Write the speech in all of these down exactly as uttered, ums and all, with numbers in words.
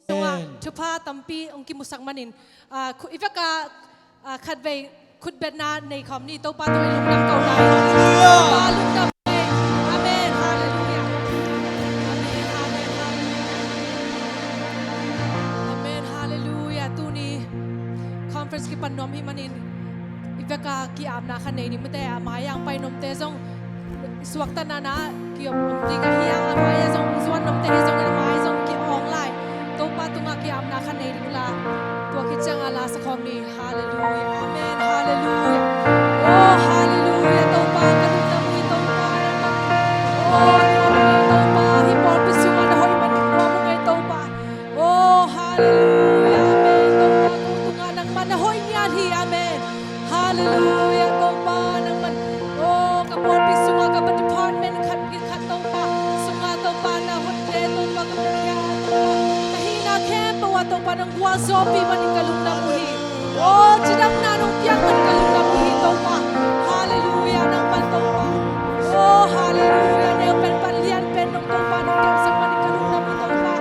Zongah thupha tampi hong kimusak manin, ah, khu-, i vekah, ah, khatvei khutbetna nei khawm ni. Topa tungah i lungdam kohna hi. Hallelujah. Topa lungdam hi. Amen. Hallelujah. Amen. Amen. Hallelujah. Amen. Hallelujah. Tuni conference kipan nuam hi manin i vekah ki-apna kha nei ni mate, a mai-ah hong pai nuamte zong suakta nana ki-om om ding ahi a, a mai-ah zong zuan nuamte hi zong a mai zong ki-awng lai. Topa tungah ki-apna kha nei ding la. Tua khit ciangah la sa khawm ni. Hallelujah. Amen. Hallelujah. Oh, hallelujah. Topa ka lungdam uh hi Topa. Oh, Topa, hih pawlpi sungah na hoih man nuam uh ngei Topa. Oh, hallelujah. Amen. Topa, ko tungah nangmah na hoih ngiat hi. Amen. Hallelujah. Topa, nangmah, oh, ka pawlpi sungah ka department khat khat Topa sungah Topa na hoihte Topa ka pia Topa, ka hihna khempeuh ah Topa nang gualzawhpih manin ka lungdam uh hi. Oh, cidamna nong piak manin ka lungdam uh hi Topa. Hallelujah, nangmah Topa. Oh, hallelujah, neu pen pan lian pen nong Topa nong keusak manin ka lungdam uh hi Topa.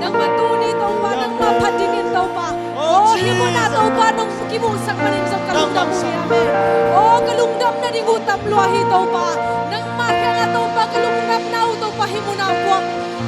Nangmah tuni Topa, nangmah phat dingin Topa. Oh, hih munah Topa nong kimuhsak manin zong ka lungdam uh hi. Amen. Oh, ka lungdam nading uh tam lua hi Topa. Nangmah kiangah Topa ka lungdamna uh Topa hih munah puak,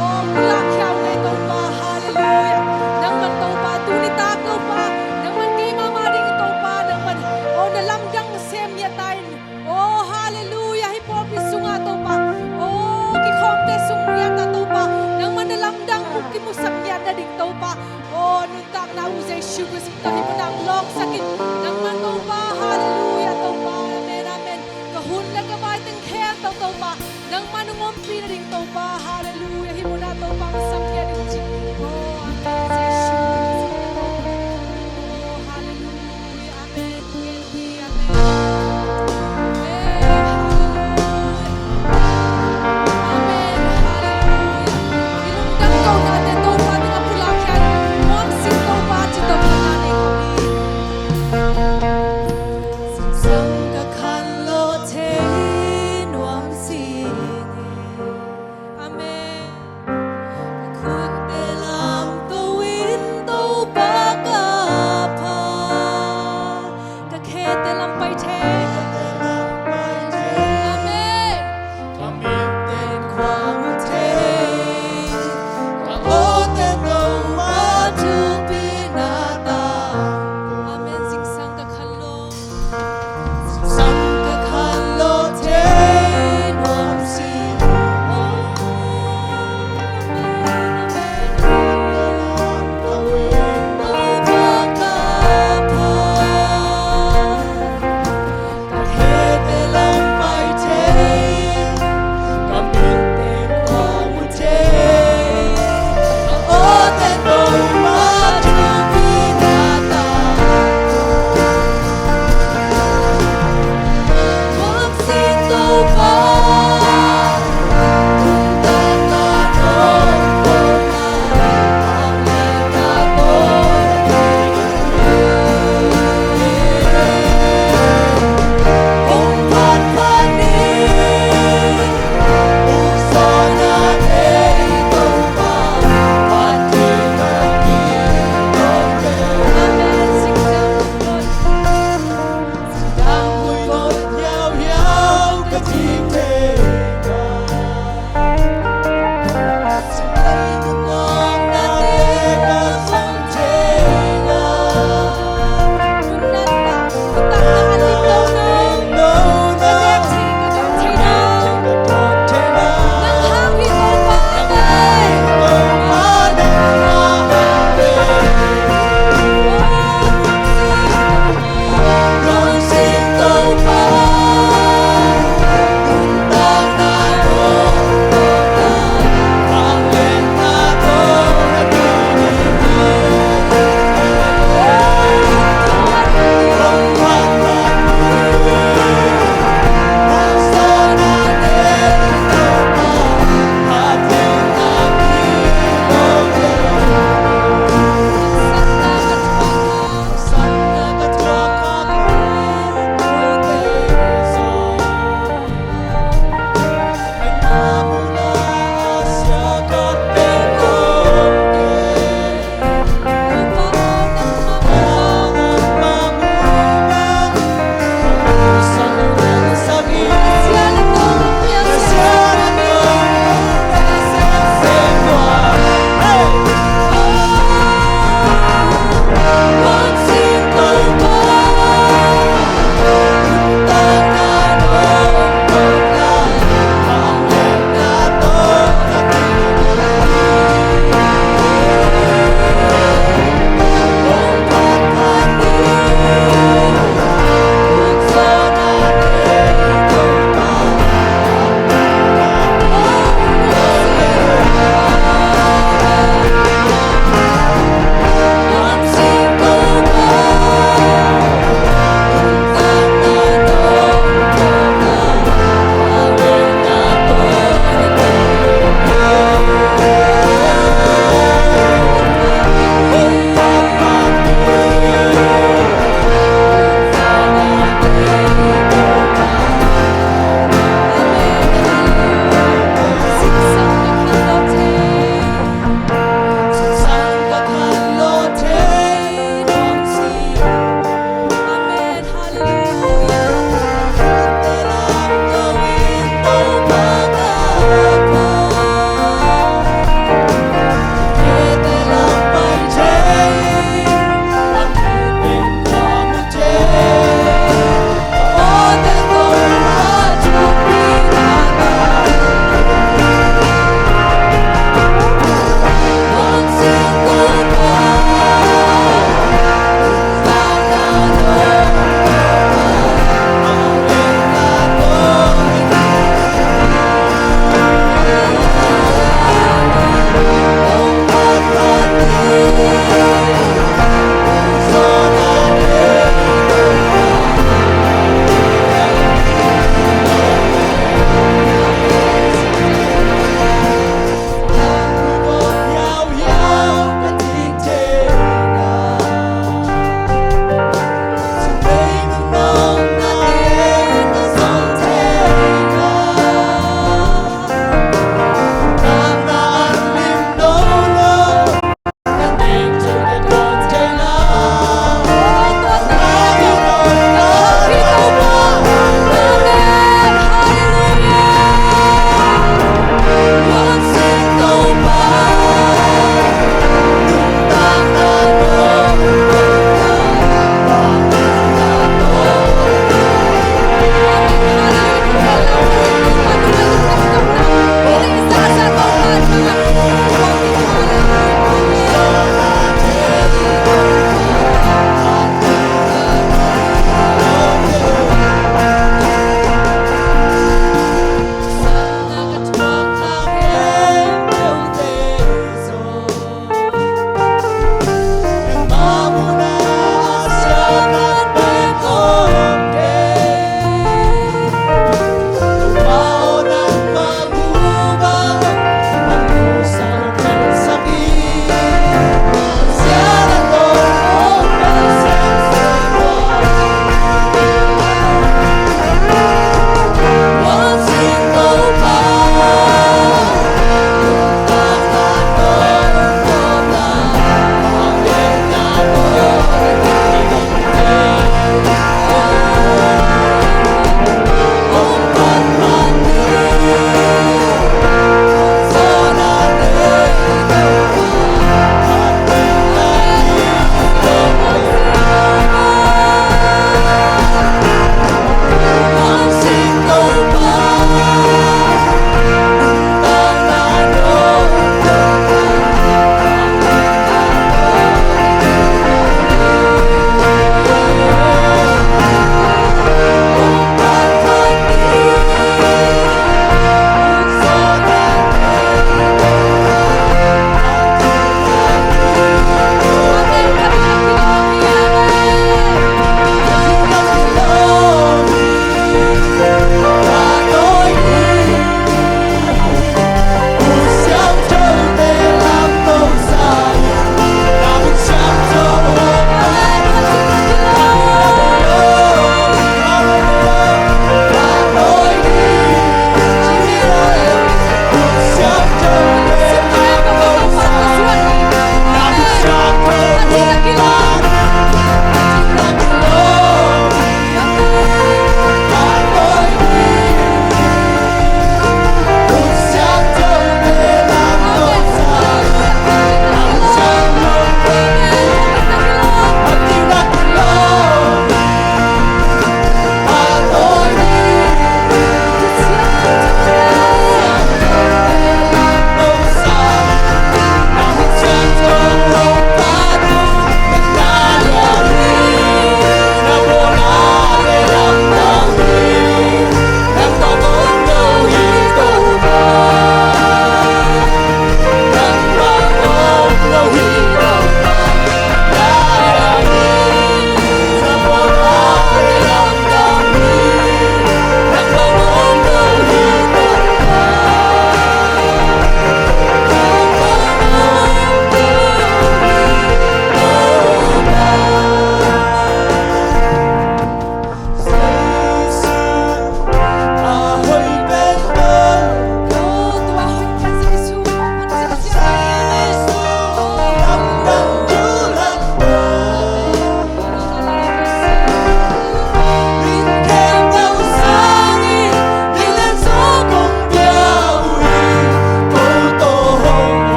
oh, pulak khia uh ngei Topa. Hallelujah. Nangman Topa tuni tak Topa, nangman keimah mah ding Topa, nangman, oh, na lamdang sem ngiat ta in. Oh, hallelujah. Hih pawlpi sungah Topa, oh, kikhawmte sung ngiat ta Topa, nangman na lamdang uh kimusak ngiat nading Topa, oh, nuntakna uh Jesu Khrist tawh hih munah lawksak in. Nangman Topa, hallelujah Topa. Amen, amen. Ka hun le ka vai teng khempeuh Topa, nangman hong ompih nading Topa, hallelujah. Hih munah Topa hong samkhia ding ci. Oh, amen. Jesu Khrist. Oh, hallelujah. Amen. Amen. Amen. Hallelujah. Amen. Hallelujah. I lungdam kohnate Topa tungah pulak khia in. Nuamsin Topa ci Topa na nei khawm hi. Singsang ka khan lo thei nuam sing hi. Amen. Ka khut bel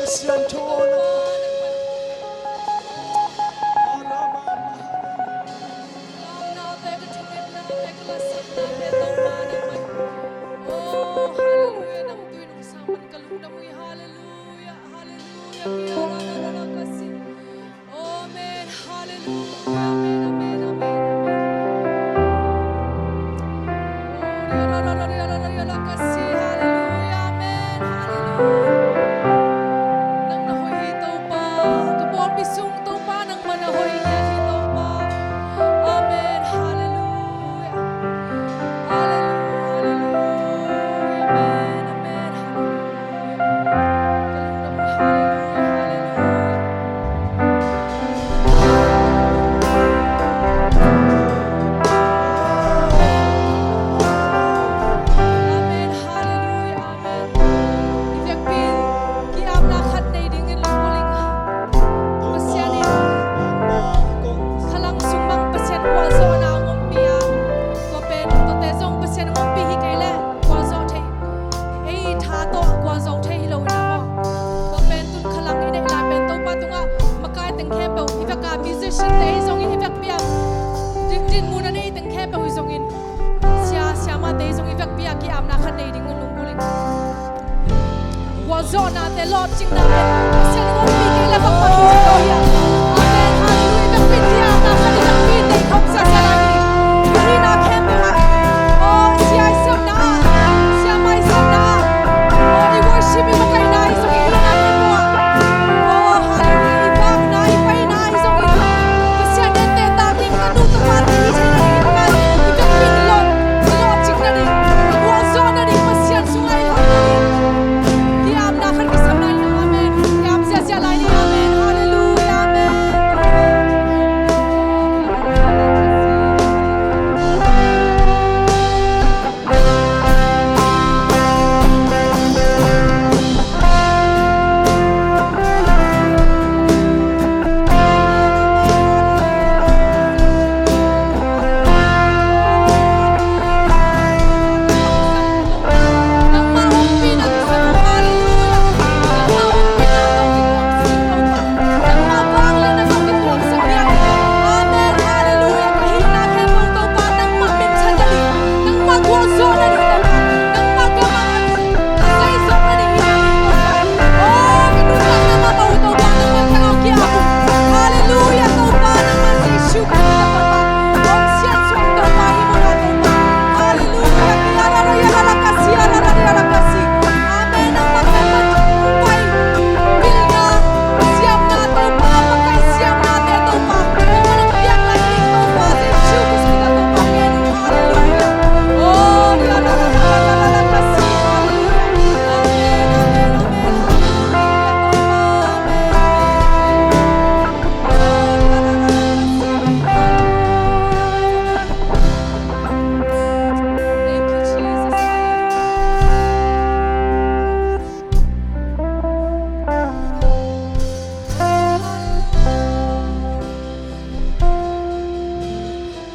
Siangtho na. Oh, hallelujah. Nang tui nung sang man ka lungdam uh hi. Hallelujah. Hallelujah. Amen. Hallelujah. Amen. Amen. Amen. Amen. Oh, hallelujah. Amen. Hallelujah. Nang na hoih hi Topa. Ka pawlpi sung Topa, nangmah na hoih ngiat hi Topa. Amen. Hallelujah. Hallelujah, hallelujah, amen, amen, hallelujah. Ka lungdam uh, hallelujah, hallelujah. Amen, hallelujah, amen. I vekpi in ki-apna khat nei dingin lunggulh ing. Pasian in khalang sung bang Pasian gualzawhna hong ompih a, tua pen tuate zong Pasian hong ompih hi kei leh gualzawh thei, ei tha tawh gualzawh thei hi lo in a maw. Tua pen tun khalang i neih lai pen Topa tungah makai teng khempeuh, i vek a musician te hi zongin, i vekpi a din, dinmun a nei teng khempeuh hi zongin, sia siamate hi zong i vekpi a ki-apna khat nei dingin lunggulh ing. Gualzawhnate, lawhcingnate Pasian in hong ompih kei leh bangmah hi lo hi a. Amen. Hallelujah. I vekpi in ki-apna khat i vekpi in nei khawm siasia lai hi. I hihna khempeuh ah, aw, sia i siamna, siamah i siamna, aw, i worship, i makaihna hi zong, i hihna khempeuh ah, aw, hallelujah, i vakna, i paina hi zong, Pasian nante ta ding, ka nu ka pate hi theihna ding, i vekpi in lawh, lawhcing nading, gualzawh nading, Pasian sung ah i hong nading. Ki-apna khat kisam lai hi. Amen. Ki-ap siasia lai hi. Amen. Hallelujah. Amen.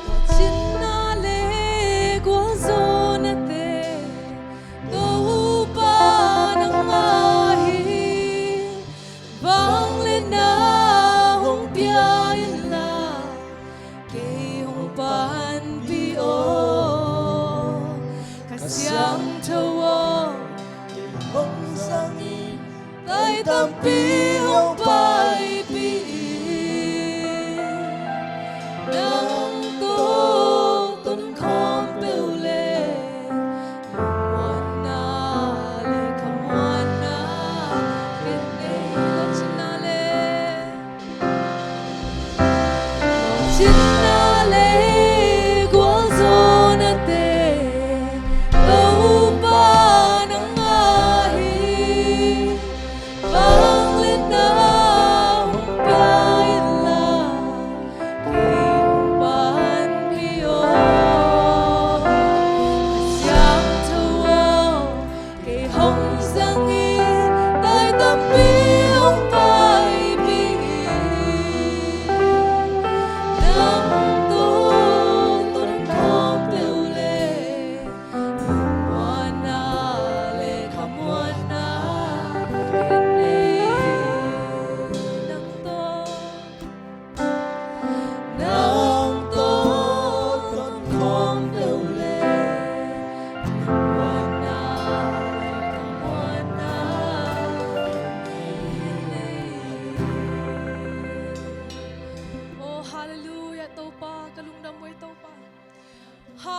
Lawhcinna le gualzawhnate Topa nangmah hi. Vangliatna hong pia inla, kei hong panpih aw. Kha Siangtho aw, kei hong zang in. Taai tampi hong paipih in. Nang tawh tun khawm peuh leh, lungmuanna le khamuanna, ken nei lawhcinna le lawhcinna le gualzawhnate Topa nangmah hi. Bang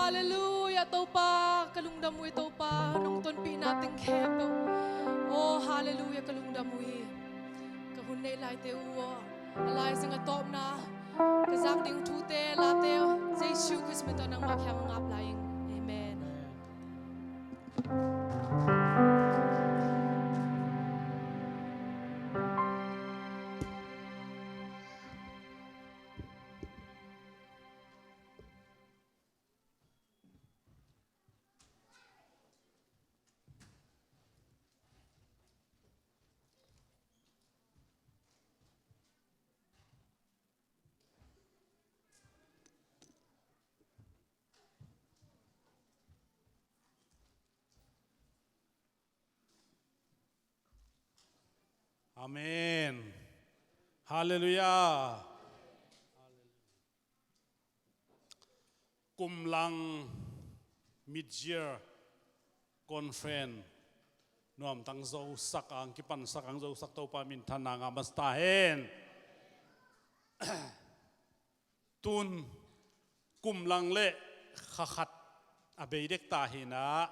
Halleluiah, Topa, ka lungdam uh hi, Topa, nong tonpihna teng khempeuh. Oh, halleluiah, ka lungdam uh hi. Ka hun neih laite uh aw, a laizing a tawpna, ka zak ding thute, late, Jesu Khrist min tawh nangmah kiang a ngap lai ing. Amen. Amen. Halleluiah. Kumlang mid-year conference nuamtang zosak ang, kipansak ang zosak Topa minthanna ngah masa ta hen. Tun kumlang le kha khat a bei dek ta hi na.